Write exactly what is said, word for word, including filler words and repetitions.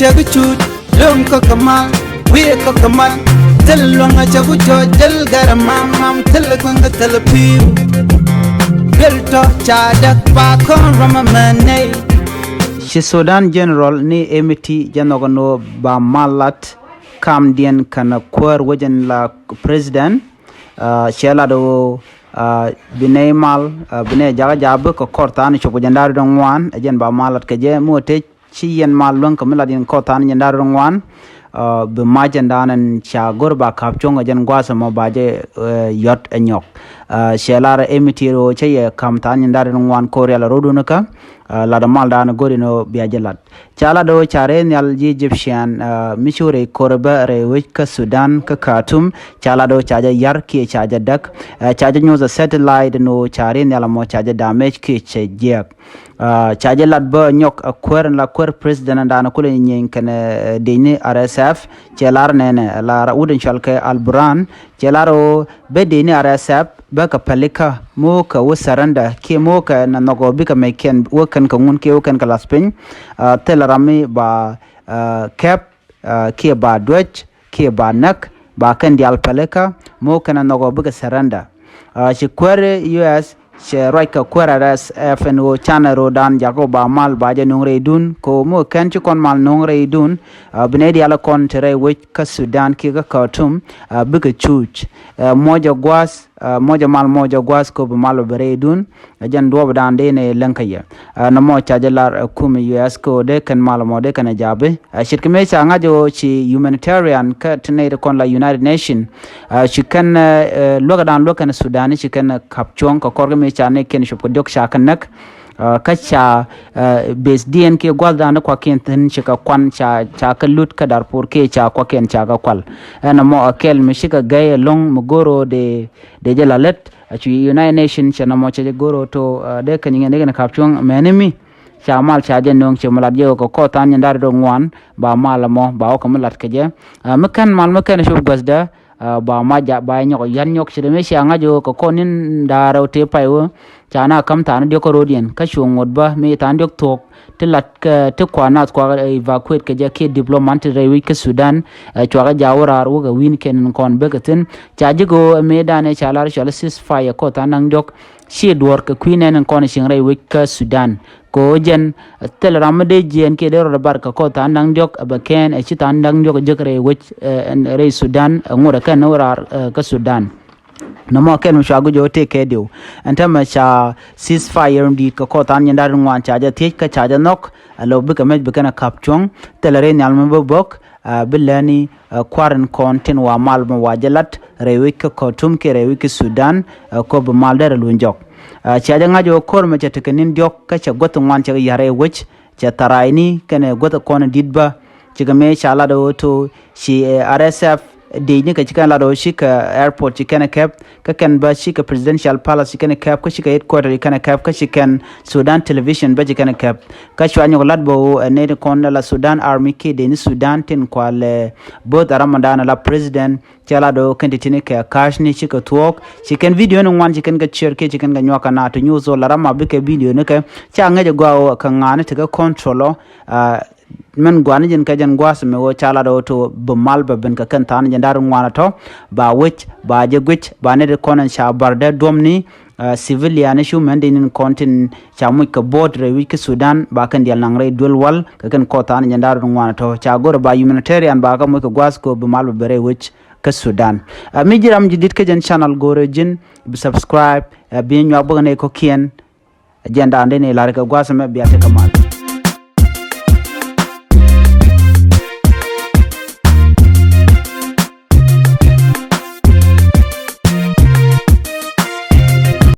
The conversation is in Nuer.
Cɛ bi cuut luäŋ kä kɛ mal, wi̱i̱ kä kɛ mal. Thil luäŋ a cɛ bi jɔɔc, thil gɛr mam mam, thil kueŋ kä thil pi̱i̱m. Thil tɔ ca däk pa kɔn ram a mɛ nɛy. Ci Sudan General ni Emiti jɛ nhɔk ni ba mal lat kamdiɛn kɛnɛ kuäär wecin la President. Cɛ lat ɣöö bi nɛy mal, bi nɛy jakä jakä bi kɛ kɔr tha̱a̱ŋ cop kɛ jɛn da̱r dɔ̱ŋ ŋuan, ɛ jɛn ba mal lat kɛ jɛ mi wä tëë ci yɛn mal luäŋ kɛ mi lat yɛn kɔr tha̱a̱ŋ jɛn da̱r dɔ̱ŋ ŋuan. Bi mac jɛn da̱a̱n ɛn ca go̱r ba ka̱p cuɔ̱ŋ kɛ jɛn gua̱a̱th ɛmɔ ba jɛ yɔt ɛ nyɔk. Cɛ lar Emiti ɣöö cä yɛ ka̱m tha̱a̱ŋ jɛn da̱r dɔ̱ŋ ŋuan ko̱r yal rot wun kä lat ɛ mal da̱a̱n go̱r in ɣöö bia jɛ lat. Ca lat ɣöö ca rɛy nhial ji̱ Egyptian mi ci wä rɛy ko̱r bä rɛy wec kä Sudan kä Khartoum. Ca lat ɣöö ca jɛ yar kiɛ ca jɛ däk. Ca jɛ nyuɔth ɛ satellite ni ɣöö ca rɛy nhial ɛmɔ ca jɛ damage kiɛ cɛ jiɛk. Ca jɛ lat bä nyɔk ɛ kuäär in la kuäär president in da̱a̱n kulɛ nyieny kɛnɛ dec ni R S F. Cɛ lar nɛnɛ la wut in cɔal kɛ Al Burhan. Cɛ lar ɣöö bä dec ni R S F bä kɛ pälikä mi wä kɛ wä surrender kiɛ mi wä kɛ nɛ nhɔk ɣöö bikɛ mɛckiɛn wä kɛn kɛ ŋun kiɛ wä kɛn kɛ lath piny. Thilɛ ram mi ba kɛp kiɛ ba duäc kiɛ ba näk ba kɛn diaal pälikä mi wä kɛn nɛ nhɔk ɣöö bikɛ surrender. Ci kuäär U S cɛ ruac kɛ kuäär R S F ɛn ɣöö canɛ ro̱o̱dan jakä ba mal ba jɛ no̱o̱ŋ rɛydun kɛ ɣöö mi wä kɛn ci kɔn mal no̱o̱ŋ rɛydun. Bi nɛy diaal kɔn te rɛy wec kä Sudan kiɛ kä Khartoum bikɛ cuuc. Muɔcɛ gua̱a̱th, muɔcɛ mal muɔcɛ gua̱a̱th kɛ ɣöö bi mal bɛ rɛydun. Ɛ jɛn duɔɔpdan dee nɛ läŋ kä yɛ. Nɔmɔ ca jɛ lar ɛ kum U S kɛ ɣöö dee kɛn mal mɔ dee kɛn ɛ ja̱a̱pi. Ce̱tkɛ mëë ca ŋa̱c ɣöö ci humanitarian kä ti nɛy ti kɔn la United Nation ci kɛn luäkdan luäk kɛn Sudan ci kɛn ka̱p cuɔ̱ŋ kɛ kɔr kä mëë ca nɛy kiɛn cop kɛ diɔ̱k ca kɛ näk. Kä ca beth diɛn kiɛ gua̱thdan ti kuakiɛn thi̱n ci kɛ kuan ca kɛ lut kä Darpur kiɛ ca kuakiɛn ca kɛ kual. Ɛn nɔmɔ ɛ kɛl mi ci kɛ gɛy ɛlɔ̱ŋ mi go̱r ɣöö dee dee jɛ la lät. Acu United Nation cɛ nɔmɔ cɛ jɛ go̱r ɣöö to dee kɛn yɛn dee kɛn ka̱p cuɔ̱ŋ mɛni mi ca mal ca jɛ no̱o̱ŋ cɛ mi lat jɛ ɣöö kɛ kɔr tha̱a̱ŋ nyin da̱r dɔ̱ŋ ŋuan ba mal ɛmɔ ba wä kɛ mi lat kɛ jɛ. Mi kɛn mal mi kɛn cop guäthdä ba ma ja̱ ba nyɔk yän nyɔk ci dee mi cia ŋa̱c ɣöö kɛ kɔr ni̱n da̱r rɛw tëë pay ɣöö ca na ka̱m tha̱a̱ŋ diɔ̱k kä ro̱diɛn kä cu ŋot bä mi tha̱a̱ŋ diɔ̱k thuɔ̱k ti lat kɛ ti kua nath kua evacuate kɛ jɛ kiɛ diplomat ti rɛy wec kä Sudan. Cuakɛ ja̱ wä raar wä kɛ wi̱n kɛn in kɔn bekɛ thi̱n. Ca ji̱ kɛ ɣöö ɛ mëëdan ɛ ca lar cɔal ceasefire kɔr tha̱a̱ŋ da̱ŋ diɔ̱k ci duɔ̱ɔ̱r kɛ kui̱ nɛn in kɔn cieŋ rɛy wec kä Sudan. Kɛ ɣöö jɛn thilɛ ram mi dee jiɛɛn kiɛ dee rɔɔdɛ bar kɛ kɔr tha̱a̱ŋ da̱ŋ diɔ̱k ɛ bɛ kɛn ɛ ci tha̱a̱ŋ da̱ŋ diɔ̱k ɛ jek rɛy wec rɛy Sudan ɛ ŋot ɛ kɛn ni wä raar kä Sudan. Nɔmɔ kɛn mi cua guic ɣöö tëë kɛ diw ɛn täämɛ ca ceasefire in di̱i̱t kɛ kɔr tha̱a̱ŋ nyin da̱r in ŋuan ca jɛ thiec kä ca jɛ nhɔk. Ɛ lo̱w bikɛ mec bi kɛn ɛ ka̱p cuɔ̱ŋ thilɛ rɛy nhial mi bä bök. Bi läni kua̱r in kɔn tin wa mal mi wa jɛ lat rɛy wec kä Khartoum kiɛ rɛy wec kä Sudan. Kop bi mal derɛ luny jɔk. Cia jɛ ŋa̱c ɣöö ko̱r mɛ cɛ tekɛ ni̱n diɔ̱k kä cɛ guäth in ŋuan cɛ kɛ ya̱r rɛy wec. Cɛ tharayni kɛnɛ guäth kɔn in di̱t bä. Cikɛ mëë ca lat ɣöö to ci R S F dec ni kɛ ci kɛn lat ɣöö cikɛ airport ci kɛn kɛp kä kɛn bä cikɛ presidential palace ci kɛn kɛp kä cikɛ headquarter ci kɛn kɛp kä ci kɛn Sudan television bä ci kɛn kɛp. Kä cua nyɔk lat bä ɣöö ɛ nɛy ti kɔn la Sudan army kiɛ dec ni Sudan tin kualɛ both a ram dan la president. Cɛ la do̱ kɛn ti tini kɛ ka̱cni cikɛ thuɔ̱k ci kɛn video ni ŋuan ci kɛn kɛ share kiɛ ci kɛn kɛ nyuak kɛ na ti nyuuth so la ram ma bikɛ video ni kɛ ca ŋäc ɛ gɔaa ɣöö kɛ ŋa̱a̱ni ti kɛ control ɔ. Mɛn gua̱a̱ni jɛn kɛ jɛn gua̱a̱th mi ɣöö ca la do̱ to bi mal bɛ ben kɛ kɛn tha̱a̱ni jɛn da̱r ŋuan ɛ tɔ̱ ba wec ba jɛ guic ba nɛt kɔn ɛn ca bar dee duɔ̱mni. Civilian ni cu mɛn dee nin kɔn tin ca muc kɛ bo̱o̱t rɛy wi̱c kä Sudan ba kɛn dial naŋ rɛy duel wal kɛ kɛn kɔth tha̱a̱ni jɛn da̱r ŋuan ɛ tɔ̱ ca go̱r ba humanitarian ba kɛ muc kɛ gua̱a̱th kɛ bi mal bɛ ben rɛy wec kä Sudan. Mi ji̱ ram ji̱ di̱t kä jɛn channel go̱rɛ ji̱n bi subscribe. Bi nyuak bäkɛ nɛy kɔ̱kiɛn. Jɛn da̱a̱n dee ni la̱r kɛ gua̱a̱th mɛ bia tekɛ mal.